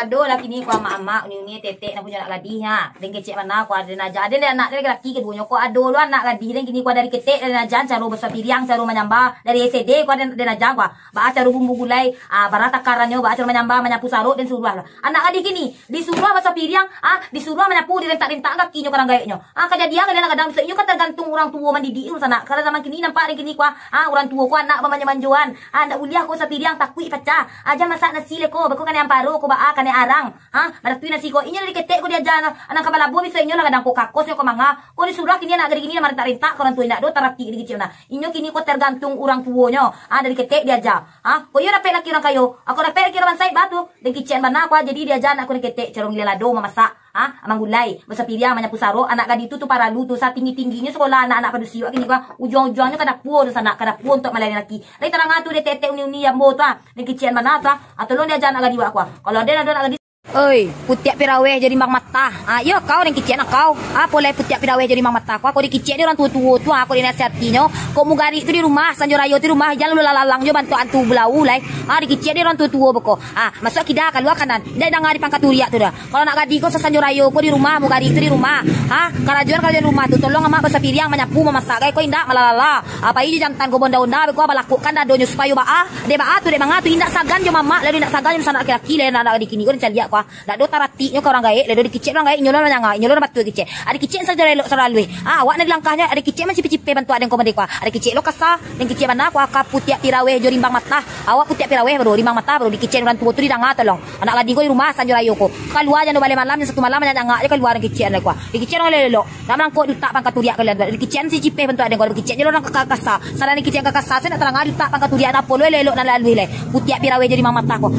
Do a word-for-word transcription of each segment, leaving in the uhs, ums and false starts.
Ado lah kini ko amak-amak, uni-uni, etek-etek, nan punyo anak gadih, ha. Den kecek bana ko, aden aja. Aden anak laki-laki kaduonyo ko, ado lo anak gadih den kini ko dari ketek, dari ajan, caro basuah piriang, caro manyambah, dari S D ko aden, den aja ko. Baa caro bumbu gulai, ah, bara takarannyo, baa caro manyambah, manyapu sarok, den suruah lah. Anak gadih kini, disuruah basuah piriang, ah, disuruah manyapu, direntak-rentak kakinyo, karang gaeknyo. Ah, kajadian kalian anak gadang, inyo kan tergantung urang tuo mandidik, urang sanak. Kalau zaman kini nampak den kini ko, ah, urang tuo ko anak bamanjo-manjoan. Ah, ndak buliah ko basuah piriang, takuik pacah. Aja masak nasi le ko, beko kanai amparo ko, baa kanai arang. Ha, baratui nasi ko. Inyo dari ketek ko diaja, nan ka balabo bisa inyo lah gadang ko kakos, inyo ko manga. Ko disuruah kini anak gadih kini marentak-rentak ka urang tuo, indak do taratik di kecek nah. Inyo kini ko tergantung urang tuonyo. Ha, dari ketek diaja. Ha, ko iyo dapek laki urang kayo. Ako dapek laki urang bansaik, baa tu. Den kecek bana ko, jadi diaja anak ko dari ketek, caro ngilai lado, mamasak. Ha, manggulai, basuah piriang, manyapu sarok, anak gadih tu, tu paralu tu, satinggi-tingginyo sekolah anak-anak padusi wak kini ko, ujuang-ujuangnyo ka dapua tu sanak, ka dapua untuak malayani laki. Lai tarang tu, detek-detek uni-uni jambo tu, ah. Den kecek bana tu, ah. Ah, tolong diaja anak gadih wak ko. Kalau aden ado anak gadih Oi, putiak piraweh jo rimbang matah. Ah, iyo kau den kicek nak kau. Apo lai putiak piraweh jo rimbang matah. Kau, kau dikicek di urang tuo-tuo tu, ah, kau dinasihatinyo. Kau mugarik tu di rumah, sanjo rayo tu di rumah, jan lu lalang jo bantuak antu bulau lai. Ah, dikicek di urang tuo-tuo beko. Ah, masuak kida, kalua kanan. Indak danga di pangka turiak tu doh. Kalau nak gadih ko sasanjo rayo ko di rumah, mugarik tu di rumah. Ah, karajoan-karajoan rumah tu, tolong amak basuah piriang, manyapu, mamasak, gai ko indak malalala. Ah, pai jo jantan ko bonda-onda beko, balakukkan dadonyo supayo baa. Dek baa tu, dek manga tu, indak sagan jo mamak, lalu indak sagan jo sanak laki-laki, lalu anak gadih kini ko den caliak ko. Dak do taratiknyo ka urang gaek, lah do dikicek urang gaek, inyo lo manyanga, inyo lo batua kicek. Ado kicek sajo elok saraluih. Ah, awak nan di langkahnyo, ado kicek mancipeh-cipeh bantuak den ko mande ko. Ado kicek lo kasa, den kicek bana ko, aka putiak piraweh jo rimbang matah. Awak putiak piraweh baru, rimbang matah baru, dikicek urang tuo tu didanga tolong. Anak gadih ko di rumah, sanjo rayo ko. Kalua jan do baleh malam, jan satu malam, manyangak jo kalua den kicek ko. Dikicek urang elok-elok. Nak malangkok diutak pangka turiak kalian. Dikicek si cipeh bantuak den ko, dikicek jo lo urang ka-, kasa. Sadang dikicek ka kasa, se nak tarang diutak pangka turiak, apo lo elok-elok nan laluih lai. Putiak piraweh jo rimbang matah ko.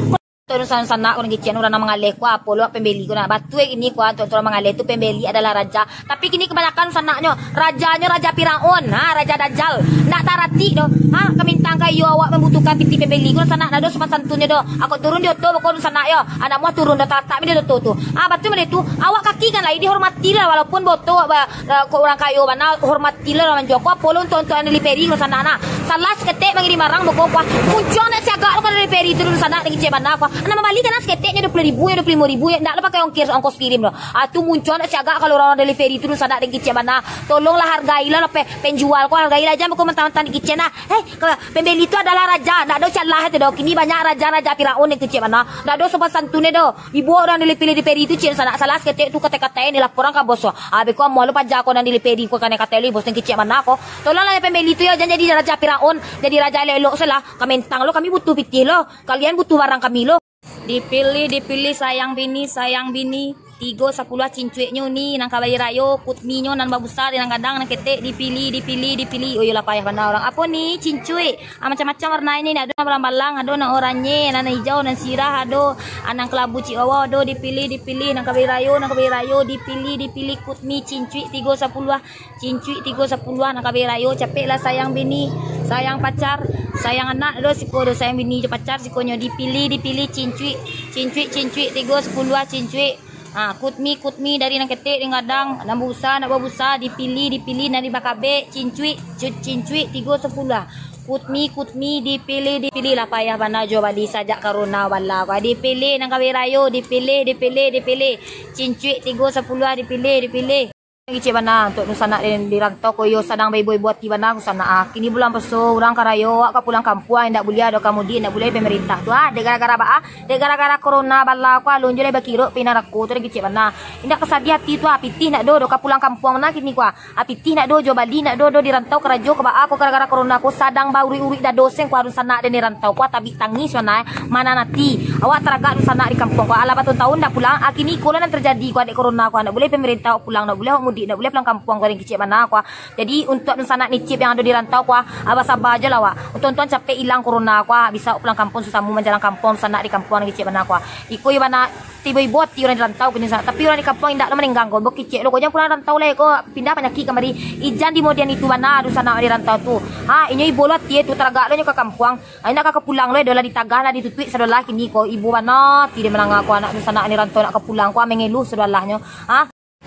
Tu dunsanak, dunsanak, urang kicek urang nan mangaleh ko, apo lo pambeli ko, nah. Batua kini ko, tu, tu urang mangaleh tu pambeli adalah raja. Tapi kini kabanyakan dunsanaknyo, rajanyo raja Firaun, ha, raja Dajjal. Ndak taratik doh. Ha, kamintang ka iyo awak mambutuhkan pitih pambeli ko, dunsanak, ndak ado sopan santunnyo doh. Ako turun di oto beko dunsanak yo. Anak muah turun doh, talatak mi di oto tu. Ha, batua mode tu, awak kaki kan lai dihormati lah, walaupun boto, ba-, Eh, kok urang kayo bana, hormatilah urang manjual. Ko apo lo untuak-untuak nan delivery ko sanak nah. Salah saketek mangirim barang beko ko. Muncuang nak siagak lo ka delivery tu dunsanak, den kicek bana ko. Nan mambali kan saketeknyo duo puluah ribu yo, duo puluah limo ribu yo. Ndak lo pakai ongkir, ongkos kirim lo. Ah, tu muncuang nak siagak kalau urang-urang delivery tu dunsanak, den kicek bana. Tolonglah hargailah lah pe-, penjual ko, hargailah, jan beko mentang-mentang dikicek nah. Hei, ka-, pambeli tu adalah raja, ndak ado salah tu doh. Kini banyak raja-raja Firaun, den kicek bana. Ndak ado sopan santunnyo doh. Ibo urang dilipehe-lipehe tu, cik, sanak salah saketek tu katai-katai ni laporan ka bos. Ah, beko amuah lo paja ko nan dilipehe ko kanai katai lo, bos, nan kicek bana ko. Tolonglah pambeli tu yo, jan jadi raja Firaun, jadi raja elok-elok se lah. Kamintang lo, kami butuh pitih lo. Kalian butuh barang kami lo. Dipilih, dipilih, sayang bini, sayang bini. Tigo sapuluah cincuiknyo ni, nan ka bali rayo, kutminyo nan babusa, nan gadang, nan ketek, dipilih, dipilih, dipilih. Oh, iyolah, payah bana urang. Apo ni, cincuik? Ah, macam-macam warna ini, ado nan balang-balang, ado nan oranye, nan ijau, nan sirah, ado, ah, nan kalabu cik wawa, ado, dipilih, dipilih, nan ka bali rayo, nan ka bali rayo, dipilih, dipilih, kutmi, cincuik, tigo sapuluah, cincuik, tigo sapuluah, nan ka bali rayo, capeklah sayang bini, sayang pacar, sayang anak, ado, siko, ado, sayang bini jo pacar, sikonyo, dipilih, dipilih, cincuik, cincuik, cincuik, tigo sapuluah, cincuik. Ha, kutmi, kutmi, dari nan ketek, nan gadang, nan babusa, nan babusa, dipilih, dipilih, nan di bakabek, cincuik, cu-, cincuik, tigo sapuluah. Kutmi, kutmi, dipilih, dipilih, lah payah bana jo bali sajak corona bala ko. Dipilih nan ka bali rayo, dipilih, dipilih, dipilih. Cincuik, tigo sapuluah, dipilih, dipilih. Kicik bana untuak dunsanak di, di rantau ko, iyo sadang baibo-ibo ati bana dunsanak ah. Kini bulan puaso, urang ka rayo, awak ka pulang kampuang, indak buliah ado ka mudik, indak buliah pemerintah tu ah. Dek gara-gara baa? Dek gara-gara corona bala ko, alun juo lai bakirok pi narako tu, den kicik bana. Indak ka sadiah ati tu ah, pitih ndak do, do ka pulang kampuang bana kini ko ah. Ah, pitih ndak do, juo bali ndak do, do di rantau karajo ka baa ko gara-gara corona ko, sadang bauruik-uruik dado sen ko ah dunsanak den di rantau ko ah, tabik tangih bana, eh, mananti. Awak taragak dunsanak di kampuang ko ah, alah batahun-tahun ndak pulang, ah, kini iko lah nan terjadi ko ah, dek corona ko ah, ndak buliah pemerintah awak pulang, ndak buliah awak mudik, ndak buliah pulang kampuang ko ah, den kicik bana ko ah. Jadi, untuak dunsanak nicip yang ado di rantau ko ah, ah, basaba jo lah awak. Untuak-untuak capek ilang corona ko ah, bisa pulang kampuang sasamo manjalang kampuang, dunsanak di kampuang, den kicik bana ko ah. Iko yo bana tibo-ibo ati urang di rantau ko, dunsanak. Tapi urang di kampuang indak lo manenggang ko, beko kicik lo ko, jan pulang rantau lai ko, pindah panyakik kamari. Ijan di modian itu bana dunsanak di rantau tu. Ha, inyo ibo lo ati tu, taragak lo nyo ka kampuang. Ha, indak ka, ka pulang lo, dolah ditagah lah, ditutuik sadolah kini ko. Ibo bana ati den mandanga ko, anak dunsanak di rantau nak ka pulang ko ah, mangeluh sadolahnyo. Ha?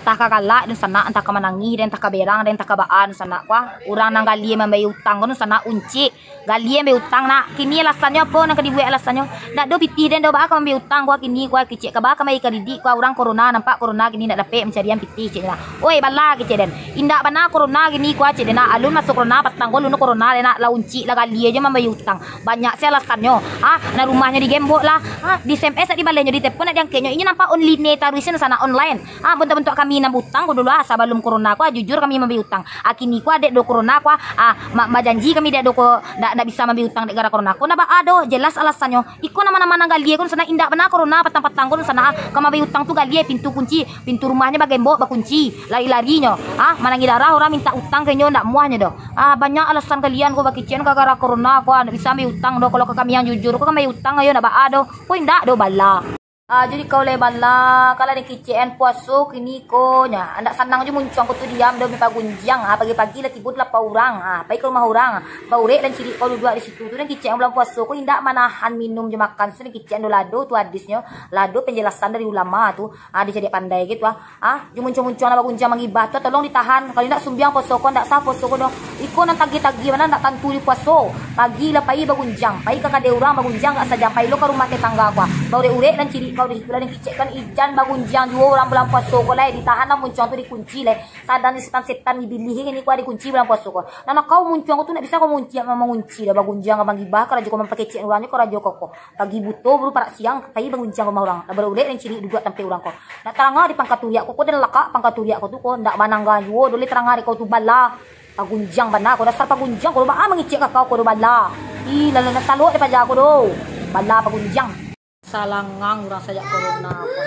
Antah ka galak dunsanak, antah ka manangih, den antah ka berang, den antah ka baa dunsanak ko. Urang nan galie mambayia utang ko dunsanak uncik. Galie mambayia utang nak. Kini alasannyo apo nan ka dibuek alasannyo? Ndak do pitih den do, baa ka mambayia utang ko kini ko, kecek ka baa ka mambayia karedidik ko, urang korona, nampak korona kini ndak dapek mancarian pitih, cek den nak. Oi, bala kecek den. Indak bana korona kini ko, cek den nak. Alun maso korona, patang ko alun korona, den nak lah uncik, lah galie jo mambayia utang. Banyak se alasannyo. Ah, nan rumahnyo digembok lah. Ah, di S M S ndak dibalehnyo, ditelepon ndak diangkeknyo. Inyo nampak online taruih se dunsanak, online. Ah, bantuak-bantuak kami nan bautang ko dulu ah, sabalum korona ko ah, jujur kami mambayia utang. Ah, kini ko ah, dek do korona ko ah, ah, ma-, bajanji kami dek do ko, ndak, ndak bisa mambayia utang dek gara korona ko. Ndak baa do, jelas alasannyo. Iko nama-nama nan galie ko dunsanak, indak bana korona, patang-patang ko dunsanak ah, ka mambayia utang tu galie, pintu kunci, pintu rumahnyo bagembok, bakunci, lari-larinyo. Ah, manangih darah urang mintak utang ka inyo, ndak muahnyo do. Ah, banyak alasan kalian ko bakecek gara-gara korona ko ah, ndak bisa mambayia utang do. Kalau ka kami nan jujur ko, ka mambayia utang ayo, ndak baa do. Ko indak do, bala. Ah, jadi kau lai bala, kalau den kecek an puaso kini ko nyo. Ndak sanang jo muncuang ko tu diam do, main pagunjiang. Ah, pagi-pagi lah tibo dalapan urang. Ah, pai ka rumah urang. Baurek den cirik kau duduak di situ tu, den kecek an bulan puaso ko indak manahan minum jo makan, se den kecek an do, lah do tu hadisnyo, lah do penjelasan dari ulama tu. Ah, dicaliak pandai gitu ah. Ah, jo muncuang-muncuang lah bagunjiang manggibah tu, tolong ditahan. Kalau indak sumbiang puaso ko, indak sah puaso ko do. Iko nan tagih-tagih bana, ndak tantu di puaso. Pagi lah pai bagunjiang, pai ka kadai urang bagunjiang agak sajam, pai lo ka rumah tetangga ko ah. Baurek-urek den cirik kau di situ lah, den kecek an ijan bagunjiang juo urang bulan puaso ko lai, ditahan lah muncuang tu, dikunci lai. Sadang di setan-setan dibilih kini ko ah, dikunci bulan puaso ko. Nah, nah kau muncuang ko tu ndak bisa kau munci, mangunci do, bagunjiang ka manggibah, karajo ko mampakecek urang nyo, karajo ko ko. Pagi buto baru parak siang, pai bagunjiang rumah urang. Lah baurek den cirik duduak tampek urang ko. Ndak taranga di pangka turiak ko, ko den lakak pangka turiak ko tu ko, ndak manangga juo do lai taranga dek kau tu, bala. Pagunjiang bana ko, dasar pagunjiang ko, baa mangecek ka kau ko do, bala. Ih, lah, lah, lah talok dek paja ko do. Bala pagunjiang. Salangang urang sajak korona ko.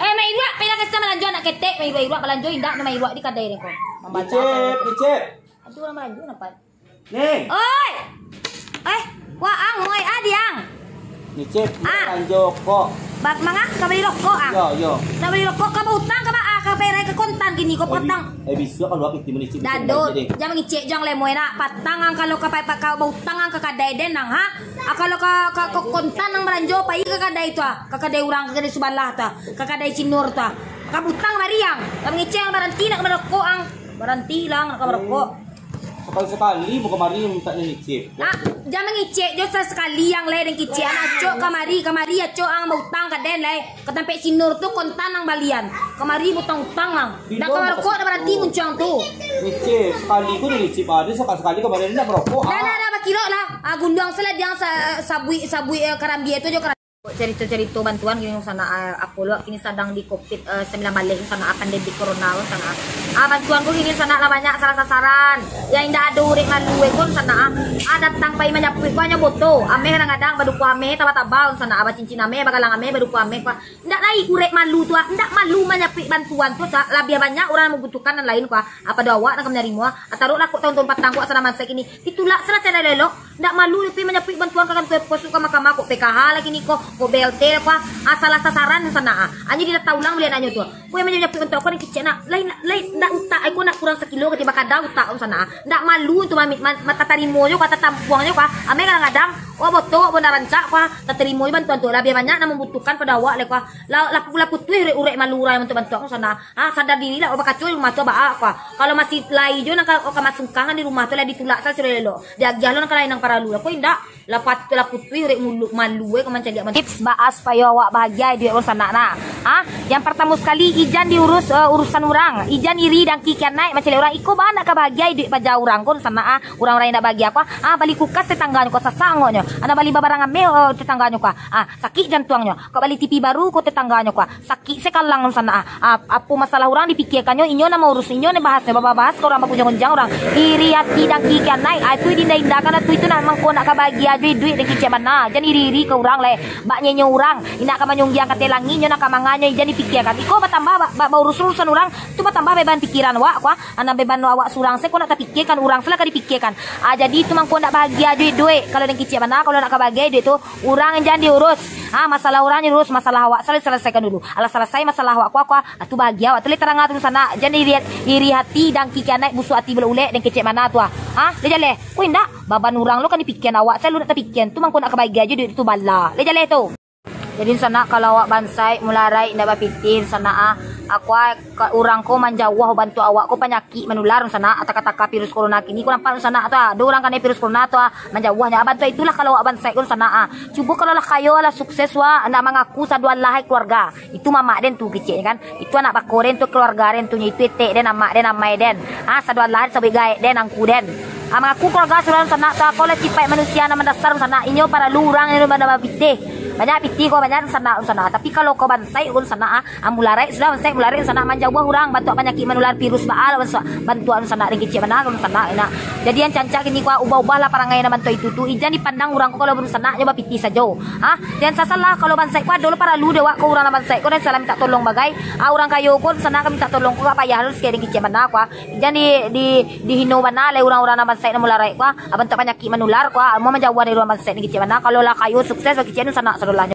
Eh, Mak Iruak, pai lah ka sinan balanjo, anak ketek, Mak Iruak, Iruak balanjo, indak no Mak Iruak di kadai den ko. Mambaco. Icip, Icip. Aduh, urang balanjo nampak. Ning. Oi! Eh, waang, oi, ah, diang. Nicip, ah, balanjo rokok. Ba-, manga, ka bali rokok, ah? Yo, yo. Nak bali rokok, ka bautang, ka ba-, ah, ka bayar ka kontan kini, ko patang. Eh, bi-, eh, bisuak kalua pitih manicip. Dado, jan mangicik, jan lemoi nak. Patang ang kalau ka pa-, pa-, ka bautang ang ka kadai den nang, ha? Ah, kalau ka, ka, ka kontan ang balanjo, pai ka kadai tu, ah. Ka kadai urang, ka kadai subalah tu, ah. Ka kadai Sinur tu, ah. Ka bautang mari ang. Jan mangicik ang, baranti nak ka barokok ang. Baranti lah, nak ka barokok. Sakali-sakali mo kamari mintak den icip. Ah, jan mangicik jo, sakali ang lai den kicik. Anak acok kamari, kamari acok ang bautang ka den lai. Ka tampek Sinur tu kontan ang balian. Kamari bautang-utang ang. Nak ka barokok dah baranti muncuang tu. Icip, sakali ko den icip, ado sakali-sakali kamari nak barokok. Dah, ah, dah, dah, bakirok lah. Ah, gunduang salah diang sa-, sabuik, sabuik, eh, karambia tu jo karambia. Carito-carito bantuan kini sanak, eh, apo lo kini sadang di covid, eh, sambilan baleh sanak, pandemik corona ko sanak. Ah, bantuan ko kini sanak lah banyak salah sasaran. Yang indak ado urek malu ko sanak. Ah, datang pai manyapuik ko hanyo boto. Ameh kadang-kadang baduko ameh taba-taba sanak. Ah, bacincin ameh, bagalang ameh, baduko ameh ko. Indak lai urek malu tu, ah. Indak malu manyapuik bantuan tu, ah. Labiah banyak urang yang mambutuhkan nan lain ko. Ah, pado awak nan ka manarimo, ah. Ah, taruhlah kok tahun-tahun patang ko, ah, sadang masak kini. Ditulak salah elok-elok. Ndak malu pi manyapuik bantuan ka kantua pos tu, ka mahkamah, kok P K H lah kini ko, kok B L T lah ko, ah, salah sasaran sanak, ah. Anyo didata ulang buliah anyo tu. Kok yang manyapuik bantuan ko nan kicik nak, lain, lain, ndak utak ai ko nak kurang sakilo ka tibo kada utak ko sanak, ah. Ndak malu tu mami-, ma-, ma-, tatarimo jo ko, tatampuang jo ko, ah. Ameh kadang-kadang, wak boto, wak bona rancak ko, ah. Tatarimo jo bantuan tu, labiah banyak nan mambutuhkan pado awak lai ko, ah. Lah, lah, lah putuih urek-urek malu urang yang bantuak-bantuak ko sanak, ah. Ah, sadar diri lah, oh, bakaco di rumah tu, baa, ko. Kalau masih lai jo, nan ka, oh, ka masungkang di rumah tu, lah ditulak salah ciro elok. Diagiah lo nan ka lain nan paralu lah. Ko indak, lah pat-, lah putuih urek mulu-, malu, eh, ko mancaliak bantuak. Tips baa supayo awak bahagia iduik ko sanak, nah. Ah, yang partamo sakali, ijan diurus, eh, urusan urang. Ijan iri dangki kianaik mancaliak urang. Iko baa nak ka bahagia iduik paja urang ko sanak, ah. Urang-urang yang indak bahagia ko, ah, bali kulkas tetangganyo ko, sasak angoknyo. Anak bali babarang ameh, eh, tetangganyo ko. Ah, sakik jantuangnyo. Kok bali T V baru ko tetangganyo ko. Sakik se kalang sanak, ah. Ah, apo masalah urang dipikirkannyo, inyo nan maurus, inyo nan bahasnyo, babahas ka urang, bagunjiang-gunjiang urang. Iri ati dangki kianaik, ah, itu diinda-indakan, ah, tu itu nak mangko nak ka bahagia jo iduik den kicik bana. Jan iri-iri ka urang lai. Bak nyenyo urang, indak ka manyunggiang ka telangi, inyo nak ka manga nyo, jan dipikirkan. Iko batambah ba-, ba-, baurus urusan urang, tu batambah beban pikiran awak ko, ah. Anak beban awak surang se ko nak tapikirkan, urang se lah ka dipikirkan. Ah, jadi itu mangko ndak bahagia jo iduik. Kalau den kicik bana, kalau nak ka bahagia iduik tu, urang jan diurus. Ah, masalah urang diurus, masalah awak sala-, salasaikan dulu. Alah salasai masalah awak ko, ko, ah, tu bahagia awak tu lai taranga tu sanak. Jan iri, iri ati dangki kianaik, busuak ati bulek-ulek, den kicik bana tu, ah. Ah, lai jaleh. Ko indak, baban urang lo kan dipikian, awak se lo nak tapikian. Tu mangko nak ka bahagia jo iduik tu bala. Lai jaleh tu. Jadi sanak, kalau awak bansaik, mularaik, indak bapitih sanak ah. Aku ah, ka-, urang ko manjauah bantuak awak ko panyakik manular sanak, taka-taka virus corona kini ko nampak sanak tu ah. Ado urang kanai virus corona tu ah, manjauahnyo. Ah, bantuak itulah kalau awak bansaik ko sanak ah. Cubo kalau lah kayo lah sukses wak, nak mangaku sadu Allah keluarga. Itu mamak den tu kecek kan. Itu anak bako den tu, keluarga den tu, itu etek den, amak den, amai den. Ah, sadu Allah den, sabuik gaek den, angku den. Ah, mangaku keluarga surang sanak tu, kau lah sipaik manusia nan mandasar sanak. Inyo paralu urang nan bana bapitih. Banyak pitih kau, banyak sanak sanak. Tapi kalau kau bansaik kau sanak ah, ah, mularaik sudah bansaik, mularaik sanak manjauah urang, bantuak panyakik manular virus baa lah bantuak, bantuak sanak den kecek bana kau sanak nak. Jadi yang cancak kini kau ubah-ubahlah parangai nan bantuak itu tu. Ijan dipandang urang kau kalau baru sanak nyo bapitih sajo. Ha? Jan sasalah kalau bansaik ko ado lo paralu dek awak ko urang nan bansaik ko, den salah mintak tolong bagai. Ah, urang kayo ko sanak ka mintak tolong ko ka payah lo sikek den kecek bana ko ah. Jan di, di, dihino bana lai urang-urang nan bansaik nan mularaik ko ah. Ah, bantuak panyakik manular ko ah. Amuah manjauah dari urang bansaik den kecek bana. Kalau lah kayo sukses bakecek den sanak sadolah.